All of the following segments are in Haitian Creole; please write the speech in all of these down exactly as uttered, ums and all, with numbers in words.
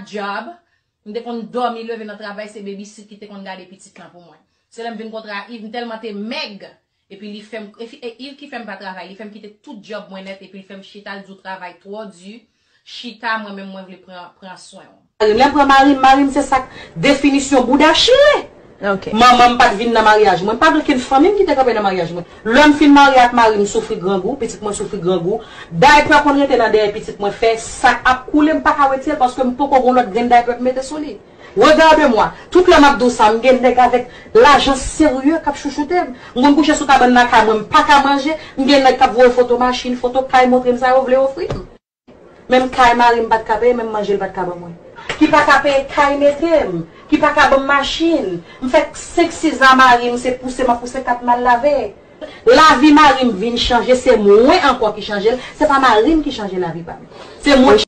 djab, m te konn dòmi leve nan travay, se babysit ki te konn gade pitit lan pou mwen. Se lè m vin kontre a Yves, m tèlman te mèg, epi li fè m, e fi- e Yves ki fè m pa travay, li fè m kite tout djòb mwen nèt, epi li fè m chita, l di w travay twò di, chita, mwen menm mwen vle pran, pran swen w. Mari m, lè m pran mari m, mari m se sa k definisyon bouda chire. Ok. Manman m pa t vin nan maryaj mwen, pa gen okenn fanmi m ki te kanpe nan maryaj mwen. Lè m fin marye ak mari m, soufri grangou, pitit mwen soufri grangou. Daypè konn rete nan dèyè pitit mwen fè sa k ap koule, m pa ka wete l paske m poko gon lòt grenn daypè pou mete sou li. Regarde-moi, tout lè m ap di w sa, m gen nèg avèk lajan serye k ap chouchoute m. M konn kouche sou kabann lakay mwen, m pa ka manje, m gen nèg k ap voye foto machin, foto kay, montre m sa yo vle ofri m. Menm kay mari m pa t ka peye, menm manje l pa t ka ban mwen. Ki pa ka peye kay mete m, ki pa ka ban m machin. M fè senk sizan mari m, se pouse m ap pouse kat m al lave. Lavi mari m vin chanje, se mwen ankò ki chanje l, se pa mari m ki chanje lavi pa m. Se mwen.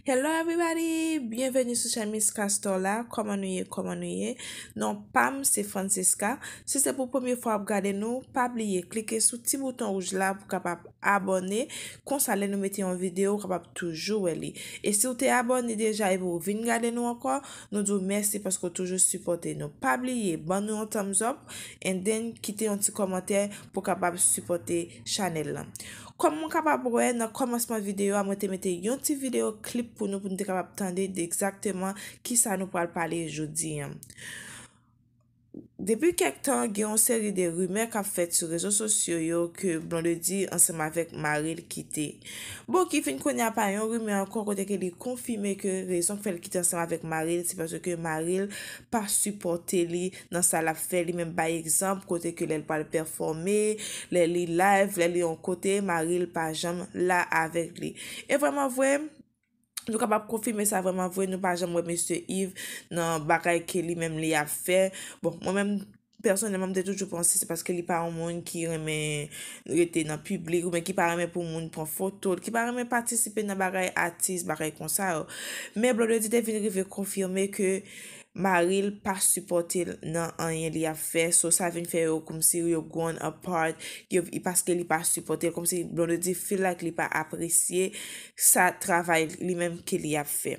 Hello everybody, byenveni sou chèn Miss Castor la. Kòman nou ye? Kòman nou ye? Non pa m se Francisca. Si se pou premye fwa w ap gade nou, pa bliye klike sou ti bouton wouj la pou w kapab abòne. Konsa lè nou mete yon videyo, ou kapab toujou wè li. E si w te abòne deja epi w vin gade nou ankò, nou di w mèsi paske w toujou sipòte nou. Pa bliye ban nou yon thumbs up and then kite yon ti kòmantè pou w kapab sipòte chanèl lan. Kòm ou kapab wè nan kòmansman videyo a, mwen te mete yon ti videyo clip pou nou, pou nou te kapab tande de egzakteman kisa nou pral pale jodi an. Depi kèk tan, gen yon seri de rimè k ap fèt sou rezo sosyo yo ke Blondedy ansanm avèk mari l kite. Bon, ki vin kounye a pa yon rimè ankò kote ke li konfime ke rezon k fè l kite ansanm avèk mari l, se paske mari l pa sipòte li nan sa l ap fè, li menm bay egzanp kote ke lè l pral pèfòme, lè li live, lè li yon kote, mari l pa janm la avèk li. E vrèman vre, nou kapab konfime sa vrèman vre, nou pa janm wè mesye Yves nan bagay ke li menm li ap fè. Bon, mwen menm, pèsonèlman, m te toujou panse se paske li pa yon moun ki renmen rete nan piblik, oubyen ki pa renmen pou moun pran foto l, ki pa renmen patisipe nan bagay atis, bagay konsa yo. Men Blondedy te vin rive konfime ke mari l pa sipòte l nan anyen li ap fè, so sa vin fè yo kòmsi yo grown apart, yo, paske li pa sipòte l, kòmsi Blondedy feel like li pa apresye sa travay li menm ke li ap fè.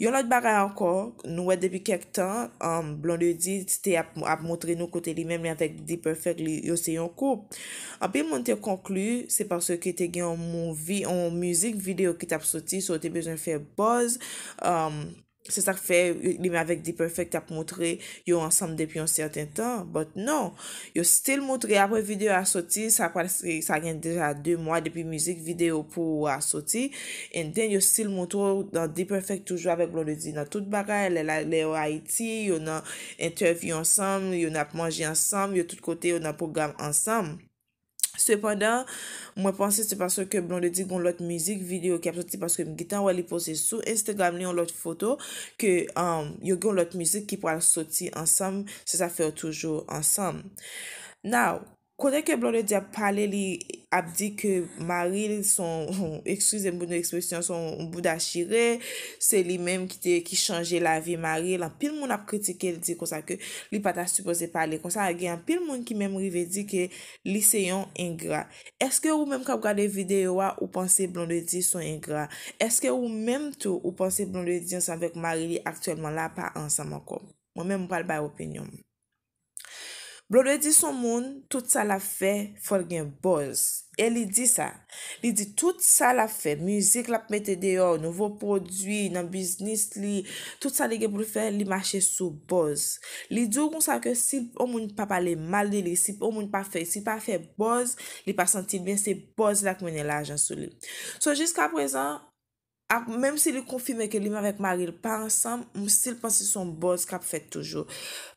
Yon lòt bagay ankò, nou wè depi kèk tan, um, Blondedy te ap, ap montre nou kote li menm li avèk D-Perfect, li, yo se yon koup. Anpil moun te konkli, se paske te gen yon movie, yon mizik videyo ki t ap soti, so yo te bezwen fè buzz, um, se sa k fè li menm avèk D-Perfect t ap montre yo ansanm depi yon sèten tan, but non, yo still montre apre videyo a soti, sa pral, sa gen deja de mwa depi mizik videyo pou a soti, and then yo still montre w nan D-Perfect toujou avèk Blondedy nan tout bagay, lè la, lè yo Ayiti, yo nan entèvyou ansanm, yo nan ap manje ansanm, yo tout kote, yo nan pwogram ansanm. Sepandan, mwen panse se paske Blondedy gon lòt mizik videyo ki ap soti, paske m gentan wè li poste sou Instagram li yon lòt foto ke, um, yo gen yon lòt mizik ki pral soti ansanm, se sa fè yo toujou ansanm. Now, kote ke Blondedy ap pale, li ap di ke mari l son, eskize m pou nou ekspresyon, son bouda chire, se li menm ki te, ki chanje lavi mari l. Anpil moun ap kritike l, di konsa ke li pa ta sipoze pale konsa. Gen anpil moun ki menm rive di ke li se yon engra. Èske ou menm k ap gade videyo a, ou panse Blondedy se yon engra? Èske ou menm tou, ou panse Blondedy ansanm avèk mari li aktyèlman la pa ansanm ankò? Mwen menm, m pral bay opinyon m. Blondedy se yon moun, tout sa l ap fè, fò l gen buzz. E li di sa. Li di tout sa l ap fè, mizik l ap mete deyò, nouvo pwodui, nan biznis li, tout sa li gen pou l fè, li mache sou buzz. Li di w konsa ke si yon moun pa pale mal de li, si yon moun pa fè, si pa fè buzz, li pa santi l byen, se buzz la k mennen lajan sou li. So, jiska prezan, ap, menm si li konfime ke li menm avèk mari l pa ansanm, m still panse se yon buzz k ap fèt toujou.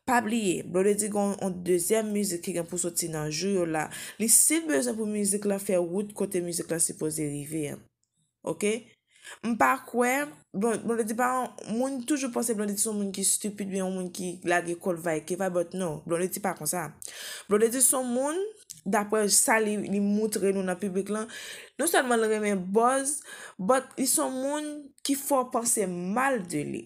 Pa bliye, Blondedy gen yon dezyèm mizik ki gen pou soti nan jou yo la. Li still bezwen pou mizik lan fè wout kote mizik lan sipoze rive an. Oke? M pa kwè, bon, Blondedy pa yon, moun toujou panse Blondedy se yon moun ki stupid, byen yon moun ki lage kò l vay ke vay, but no, Blondedy pa konsa. Blondedy se yon moun, daprè sa li, li montre nou nan piblik lan, non sèlman l renmen buzz, but li se yon moun ki fè w panse mal de li.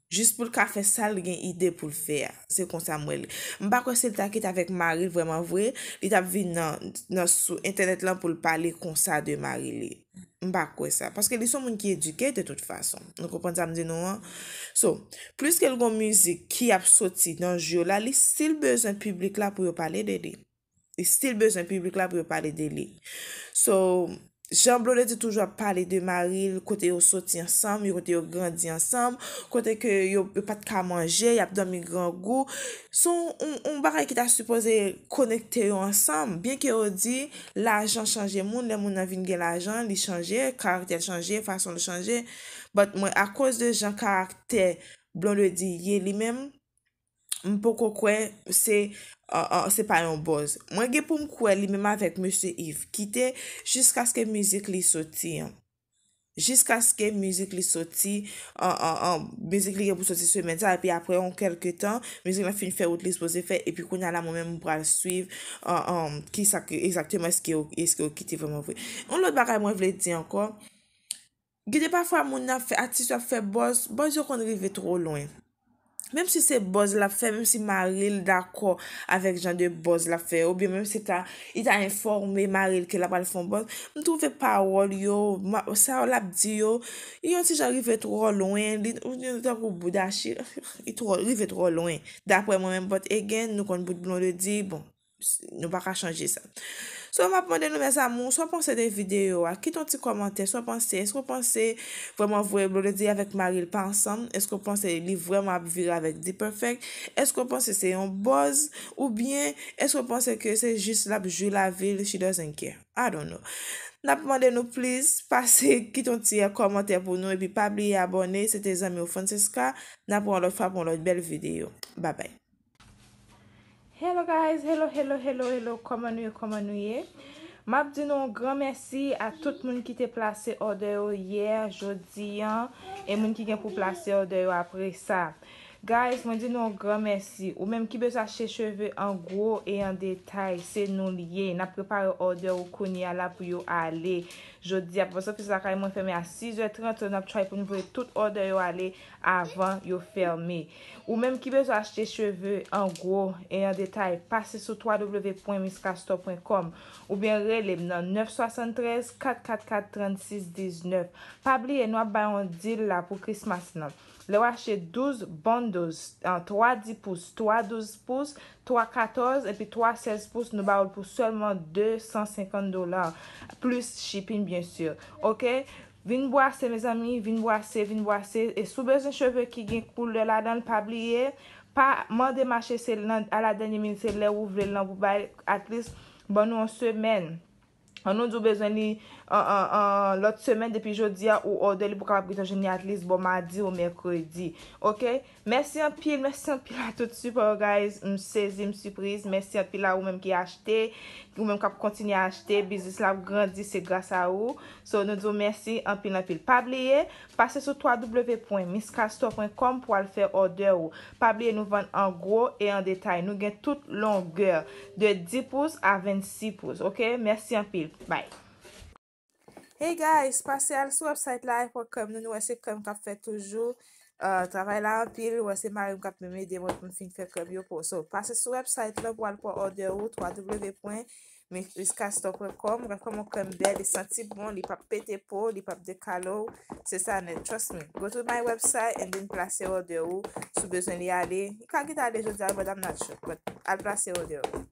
Jis pou l ka fè sa l gen ide pou l fè a. Se konsa m wè l. M pa kwè si l ta kite avèk mari l vrèman vre, li t ap vin nan, nan sou entènèt lan pou l pale konsa de mari li. M pa kwè sa. Paske li se yon moun ki edike de tout fason. Nou konprann sa m di nou an? So, pliske l gon mizik ki ap soti nan jou yo la, li still bezwen piblik la pou yo pale de li. Li still bezwen piblik la pou yo pale de li. So, jan Blondedy toujou ap pale de mari l, kote yo soti ansanm, yo kote yo grandi ansanm, kote ke yo, yo pa t ka manje, y ap dòmi grangou. Se yon, yon, yon bagay ki ta sipoze konekte yo ansanm. Byenke yo di lajan chanje moun, lè moun nan vin gen lajan, li chanje, karaktè l chanje, fason l chanje. But mwen, akoz de jan karaktè Blondedy ye li menm, m poko kwè se, uh, uh, se pa yon buzz. Mwen gen pou m kwè li menm avèk Mesye Yves kite jiskaske mizik li soti an. Jiskaske mizik li soti, uh, uh, uh, mizik li gen pou soti semèn sa, epi apre yon kèlke tan, mizik la fin fè wout li sipoze fè, epi kounye a la mwen menm m pral swiv, uh, um, kisa ke egzakteman èske yo, èske yo kite vrèman vre. Yon lòt bagay mwen vle di ankò, gen de pafwa moun nan ap fè, atis yo ap fè buzz, buzz yo konn rive twò lwen. Menm si se buzz l ap fè, menm si mari l dakò avèk jan de buzz l ap fè, oubyen menm si ta, li ta enfòme mari l ke l ap al fè yon buzz, m twouve pawòl yo, ma-, sa l ap di yo, yon ti jan rive twò lwen, li, li tankou boudachi, li twò, rive twò lwen. Daprè mwen menm, but again, nou konn bout Blondedy, bon, nou pa ka chanje sa. So, m ap mande nou, mes amours, sa w panse de videyo a? Kite yon ti kòmantè, sa w panse? Èske w panse vrèman vre Blondedy avèk mari l pa ansanm? Èske w panse li vrèman ap vire avèk D-Perfect? Èske w panse se yon buzz? Oubyen èske w panse ke se jis l ap jwi lavi l, she doesn't care? I don't know. N ap mande nou please, pase kite yon ti kòmantè pou nou, epi pa bliye abòne. Se te zanmi w Francesca. N ap wè yon lòt fwa pou yon lòt bèl videyo. Bye bye. Hello guys, hello, hello, hello, hello, kòman nou ye, kòman nou ye? M ap di nou yon gran mèsi a tout moun ki te plase òdè yo yè, jodi an, e moun ki gen pou plase òdè yo apre sa. Guys, mwen di nou yon gran mèsi. Ou menm ki bezwen achte cheve an gwo e an detay, se nou l ye. N ap prepare òdè ou kounye a la pou yo ale. Jodi a, Papa Sofis lakay mwen fèmen a sis è trant, so n ap try pou n voye tout òdè yo ale avan yo fèmen. Ou menm ki bezwen achte cheve an gwo e an detay, pase sou w w w pwen miss castor pwen com oubyen rele m nan nèf swasanntrèz, kat kat kat, trannsis diznèf. Pa bliye, nou ap bay yon deal la pou Christmas lan. Lè w achte douz bundles, an, twa dis pous, twa douz pous, twa katòz epi twa sèz pous, nou ba w l pou sèlman de san senkant dola, plis shipping, byen si. Oke? Vin bwase, mezanmi, vin bwase, vin bwase. E si w bezwen cheve ki gen koulè ladan l, pa bliye, pa mande mache se nan, a la dènye minit, se lè ou vle l lan pou bay, at least, ban nou yon semèn. An nou di w bezwen li an, an, an lòt semèn, depi jodi a ou òdè li pou kapab gentan jwenn li at least bò madi ou mèkredi. Oke? Mèsi anpil, mèsi anpil a tout sipò yo, guys. M sezi, m sipriz. Mèsi anpil a ou menm ki achte, ou menm k ap kontinye achte. Biznis la ap grandi, se gras a ou. So, nou di w mèsi anpil, anpil. Pa bliye, pase sou w w w pwen miss castor pwen com pou al fè òdè ou. Pa bliye, nou vann an gwo e an detay. Nou gen tout longè, de dis pous a vennsis pous. Oke? Mèsi anpil. Bye. Hey guys, pase al sou website live pwen com, nou, nou wè se krèm k ap fèt toujou. Uh, travay la anpil, wè se mari m k ap menm ede mwen pou m fin fè krèm yo pou. So, pase sou website la pou al pran òdè ou, w w w pwen miss castor pwen com. Ou ka kòman krèm bèl, li santi bon, li p ap pete po, li p ap dekale w. Se sa nèt, trust me. Go to my website and then plase òdè ou. Si w bezwen li ale, li ka gentan ale jodi a, but I'm not sure. But al plase òdè ou.